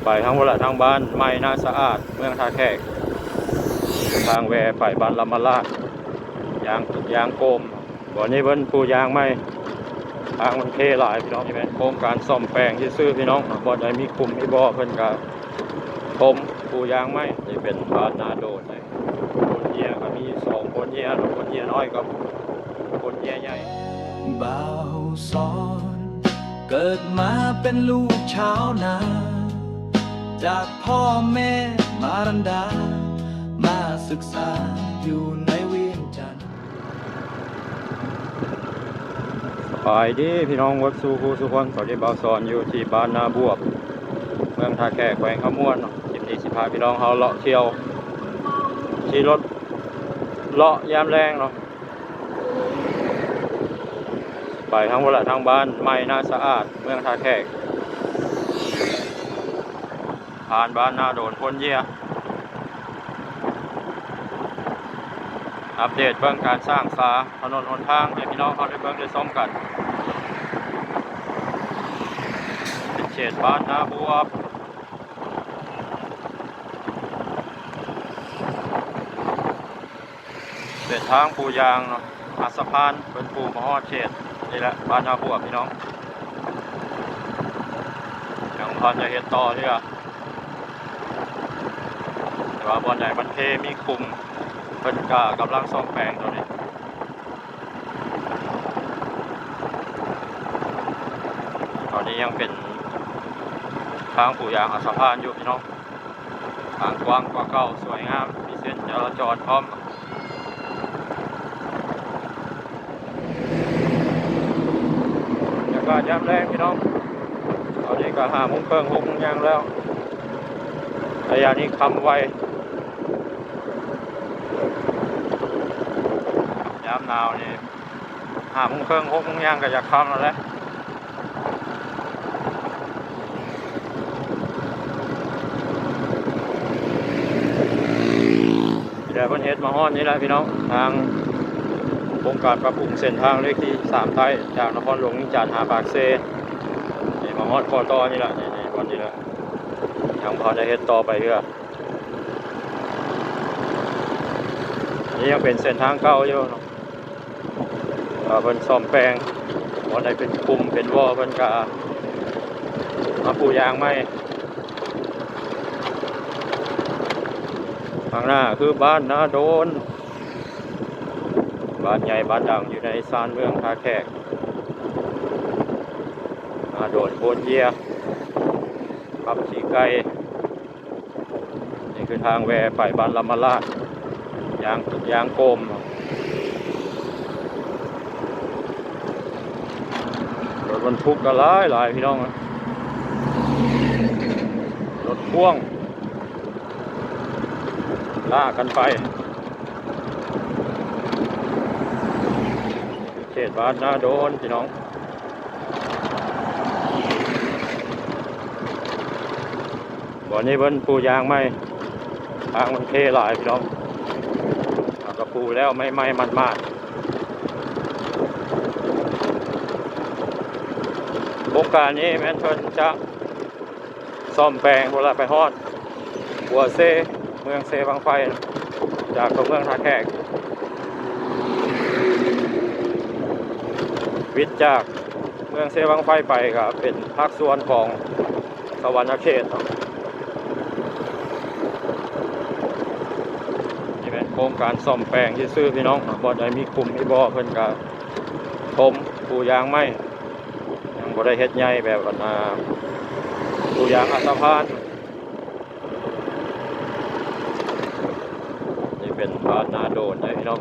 ໄປທາງພຸ້ນລະ ທາງບ້ານໃໝ່ນາສະອາດ ເມືອງທ່າແຂກ ທາງແວ່ໄປບ້ານລຳມະລາດ ຢາງ ຢາງໂກມ. ບ່ອນນີ້ເພິ່ນປູຢາງໃໝ່ ທາງມັນເຄຫຼາຍພີ່ນ້ອງ. ນີ້ແມ່ນໂຄງການສ້ອມແປງຊື່ໆພີ່ນ້ອງ. ບ່ອນໃດມີຂຸມມີບໍ່ ເພິ່ນກະຖົມປູຢາງໃໝ່. ນີ້ເປັນບ້ານນາໂດນ. ໂພນເຮຍກໍມີສອງໂພນເຮຍເນາະ, ໂພນເຮຍນ້ອຍກັບໂພນເຮຍໃຫຍ່. ບ່າວສອນ ເກີດມາເປັນລູກຊາວນາ ຈາກພໍ່ແມ່ມາຣັນດາ ມາສຶກສາຢູ່ໃນວຽງຈັນ. ສະບາຍດີພີ່ນ້ອງເບິດສູ່ຜູ້ສູ່ຄົນ, ສະບາຍດີ. ບ່າວສອນຢູ່ທີ່ບ້ານນາບວບ ເມືອງທ່າແຂກ ແຂວງຄຳມ່ວນເນາະ. ຄລິບນີ້ຊິພາພີ່ນ້ອງເຮົາເລາະທ່ຽວ ຂີ່ລົດເລາະຍາມແລງເນາະ ໄປທາງພຸ້ນລະ ທາງບ້ານໃໝ່ນາສະອາດ ເມືອງທ່າແຂກ ຜ່ານບ້ານນາໂດນໂພນເຮຍ. ອັບເດດເບິ່ງການສ້າງສາຖະໜົນຫົນທາງໃຫ້ພີ່ນ້ອງເຮົາໄດ້ເບິ່ງໄດ້ຊົມກັນ. ເປັນເຂດບ້ານນາບວບ ເສັ້ນທາງປູຢາງເນາະ ອັດສະພານ ເພິ່ນປູມາຮອດເຂດນີ້ແຫຼະ ບ້ານນາບວບພີ່ນ້ອງ. ຍັງບໍ່ທັນໄດ້ເຮັດຕໍ່ເທື່ອ ແຕ່ວ່າບ່ອນໃດມັນເຄມີຂຸມ ເພິ່ນກະກຳລັງສ້ອມແປງຕົວນີ້. ຕອນນີ້ຍັງເປັນທາງປູຢາງອັດສະພານຢູ່ພີ່ນ້ອງ. ທາງກວ້າງກວ່າເກົ່າ, ສວຍງາມ, ມີເສັ້ນຈະລາຈອນພ້ອມ. ບັນຍາກາດຍາມແລງພີ່ນ້ອງ, ຕອນນີ້ກໍຫ້າໂມງເຄິ່ງ ຫົກໂມງຢ່າງແລ້ວ. ໄລຍະນີ້ຄ່ຳໄວ, ຍາມໜາວນີ້ ຫ້າໂມງເຄິ່ງ ຫົກໂມງຢ່າງກໍຢາກຄ່ຳແລ້ວແຫຼະ. ແຕ່ເພິ່ນເຮັດມາຮອດນີ້ແຫຼະພີ່ນ້ອງ, ທາງໂຄງການປັບປຸງເສັ້ນທາງເລກທີສາມໃຕ້ ຈາກນະຄອນຫຼວງວຽງຈັນຫາປາກເຊ. ນີ້ມາຮອດຂໍ້ຕໍ່ນີ້ແຫຼະ, ນີ້ ນີ້ບ່ອນນີ້ແຫຼະ, ຍັງບໍ່ໄດ້ເຮັດຕໍ່ໄປເທື່ອ. ນີ້ຍັງເປັນເສັ້ນທາງເກົ່າຢູ່ເນາະ, ເພິ່ນສ້ອມແປງ, ບ່ອນໃດເປັນຂຸມເປັນບໍ່ ເພິ່ນກະມາປູຢາງໃໝ່. ຂ້າງໜ້າຄືບ້ານນາໂດນ, ບ້ານໃຫຍ່ບ້ານດັງຢູ່ໃນຊານເມືອງທ່າແຂກ. ນາໂດນໂພນເຮຍ ປັບຂີ້ໄກ່. ນີ້ຄືທາງແວ່ໄປບ້ານລຳມະລາດ ຢາງ ຢາງໂກມ. ລົດບັນທຸກກໍຫຼາຍໆ ພີ່ນ້ອງ, ລົດພ່ວງລາກັນໄປ. ເຂດບ້ານນາໂດນ ພີ່ນ້ອງ. ບ່ອນນີ້ເພິ່ນປູຢາງໃໝ່, ທາງມັນເຄຫຼາຍພີ່ນ້ອງ, ເຮົາກໍປູແລ້ວໃໝ່ໆ ໝາດໆ. ໂຄງການນີ້ແມ່ນເພິ່ນຈະ ສ້ອມແປງພຸ້ນລະ ໄປຮອດຂົວເຊ ເມືອງເຊບັ້ງໄຟ ຈາກຕົວເມືອງທ່າແຂກ. ວິດຈາກເມືອງເຊບັ້ງໄຟໄປກໍເປັນພາກສ່ວນຂອງສະຫວັນນະເຂດເນາະ. ນີ້ແມ່ນໂຄງການສ້ອມແປງຊື່ໆ ພີ່ນ້ອງ, ບ່ອນໃດມີຂຸມມີບໍ່ ເພິ່ນກໍຖົມປູຢາງໃໝ່. ຍັງບໍ່ໄດ້ເຮັດໃຫຍ່ແບບອັນນ່າ ປູຢາງອັດສະພານ. ນີ້ເປັນບ້ານນາໂດນເດ້ພີ່ນ້ອງ.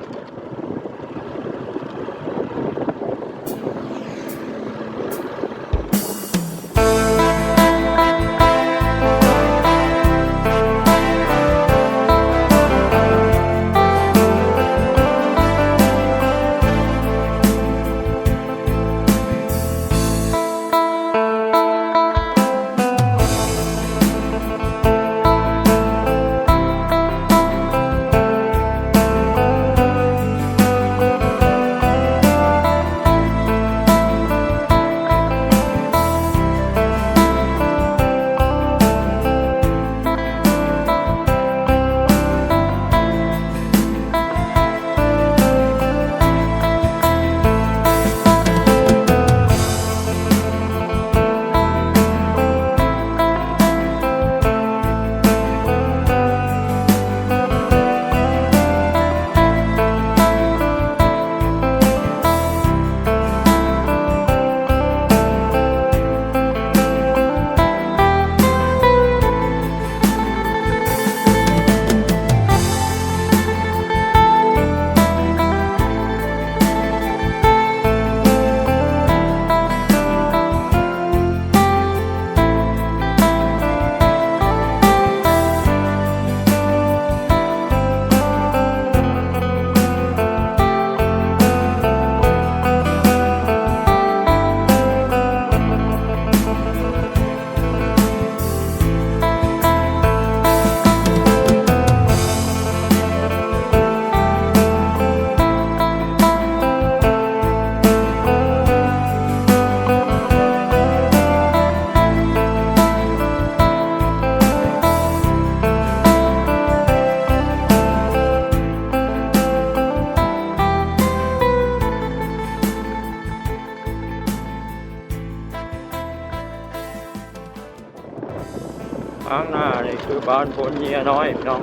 ທາງໜ້ານີ້ຄືບ້ານໂພນເຍຍນ້ອຍພີ່ນ້ອງ,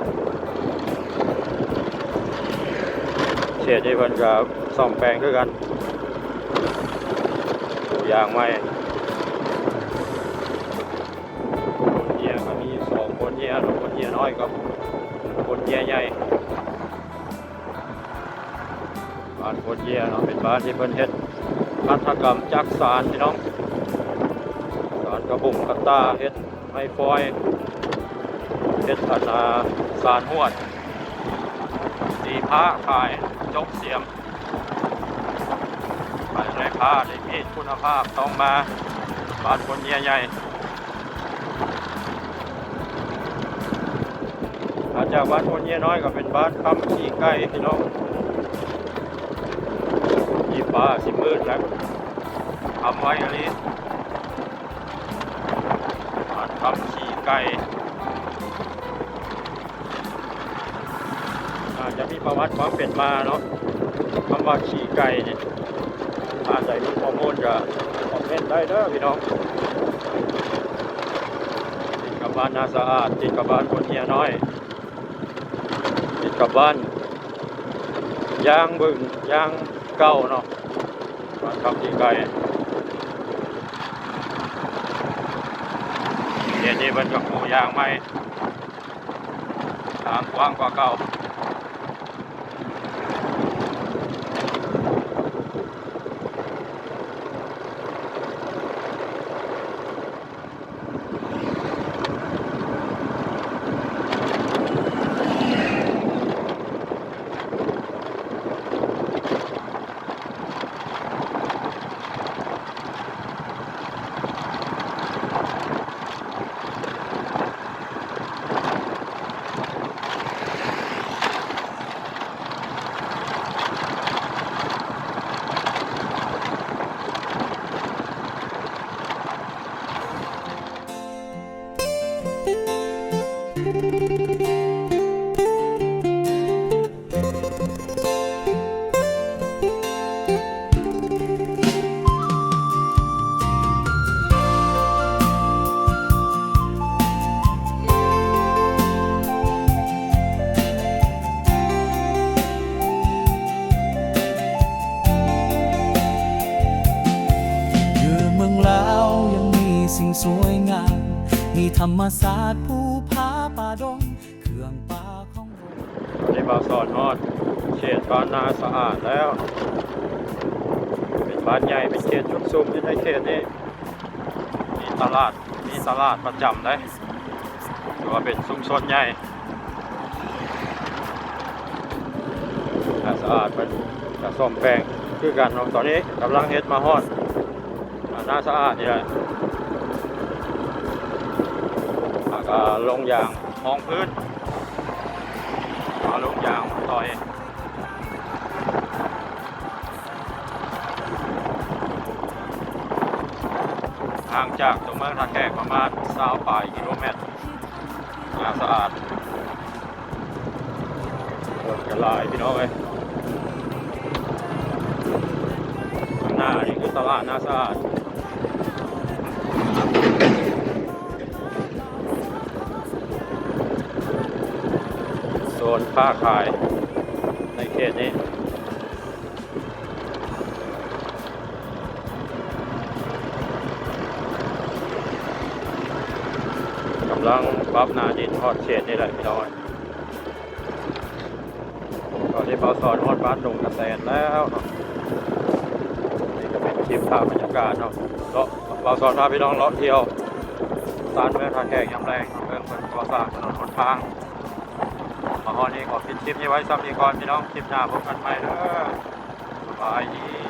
ເຂດນີ້ເພິ່ນກະສ້ອມແປງຄືກັນ, ປູຢາງໃໝ່. ໂພນເຍຍກະມີສອງໂພນເຍເນາະ, ໂພນເຍນ້ອຍກັບໂພນເຍໃຫຍ່. ບ້ານໂພນເຍເນາະ ເປັນບ້ານທີ່ເພິ່ນເຮັດຫັດຖະກຳຈາກສານພີ່ນ້ອງ, ສານກະບຸງກະຕ່າ, ເຮັດໄມ້ຟອຍ, ເຮັດອັນ ອາ ສານຫວດ, ຕີພ້າຂາຍ, ຈົກສຽມ, ຂາຍໄດ້ພ້າໄດ້ມີດຄຸນນະພາບ, ຕ້ອງມາບ້ານໂພນເຍໃຫຍ່. ຖັດຈາກບ້ານໂພນເຍນ້ອຍກະເປັນບ້ານຄຳຂີ້ໄກ່ພີ່ນ້ອງ, ຟ້າຊິມືດແລ້ວ, ຄຳໄວອີ່ຫຼີ, ບ້ານຄຳຂີ້ໄກ່. ອາດຈະມີປະຫວັດຄວາມເປັນມາເນາະ, ຄຳວ່າຂີ້ໄກ່ນີ້ ຖ້າໃຜມີຂໍ້ມູນກະຄອມເມັນໄດ້ເດີພີ່ນ້ອງ. ຕິດກັບບ້ານນາສະອາດ, ຕິດກັບບ້ານໂພນເຍນ້ອຍ, ຕິດກັບບ້ານຢາງບຶງ, ຢາງເກົ່າເນາະ, ບ້ານຄຳຂີ້ໄກ່. ເຂດນີ້ເພິ່ນກະປູຢາງໃໝ່, ທາງກວ້າງກວ່າເກົ່າ. ຢູ່ເມືອງລາວຍັງມີສິ່ງສວຍງາມ, ມີທຳມະຊາດພູຜາປ່າດົງ, ເຄື່ອງປ່າຂອງ ຕອນນີ້ບ່າວສອນຮອດເຂດບ້ານນາສະອາດແລ້ວ. ເປັນບ້ານໃຫຍ່, ເປັນເຂດຊຸກຊຸມ. ຢູ່ໃນເຂດນີ້ມີຕະຫຼາດ, ມີຕະຫຼາດປະຈຳເດ້, ຖືວ່າເປັນຊຸມຊົນໃຫຍ່. ນາສະອາດເພິ່ນກະສ້ອມແປງຄືກັນເນາະ, ຕອນນີ້ກຳລັງເຮັດມາຮອດ ອາ ນາສະອາດນີ້ແຫຼະ. ແລ້ວກະລົງຢາງຮອງພື້ນ, ມາລົງຢາງມາຕ່ອຍ. ຫ່າງຈາກຕົວເມືອງທ່າແຂກປະມານຊາວປາຍກິໂລແມັດ. ໜ້າສະອາດ ຄົນກະຫຼາຍພີ່ນ້ອງເອີຍ. ຂ້າງໜ້ານີ້ຄືຕະຫຼາດໜ້າສະອາດ, ໂຊນຄ້າຂາຍໃນເຂດນີ້. ກຳລັງປັບໜ້າດິນຮອດເຂດນີ້ແຫຼະພີ່ນ້ອງ. ຕອນນີ້ບ່າວສອນຮອດບ້ານດົງກະແຕນແລ້ວເນາະ. ນີ້ກະເປັນຄລິບພາບບັນຍາກາດເນາະ, ເລາະ ບ່າວສອນພາພີ່ນ້ອງເລາະທ່ຽວຊານເມືອງທ່າແຂກຍາມແລງເນາະ, ເບິ່ງເພິ່ນກໍ່ສ້າງຖະໜົນຫົນທາງ. ມາຮອດນີ້ຂໍປິດຄລິບນີ້ໄວ້ຊ່ຳນີ້ກ່ອນພີ່ນ້ອງ, ຄລິບໜ້າພົບກັນໃໝ່ເດີ. ສະບາຍດີ.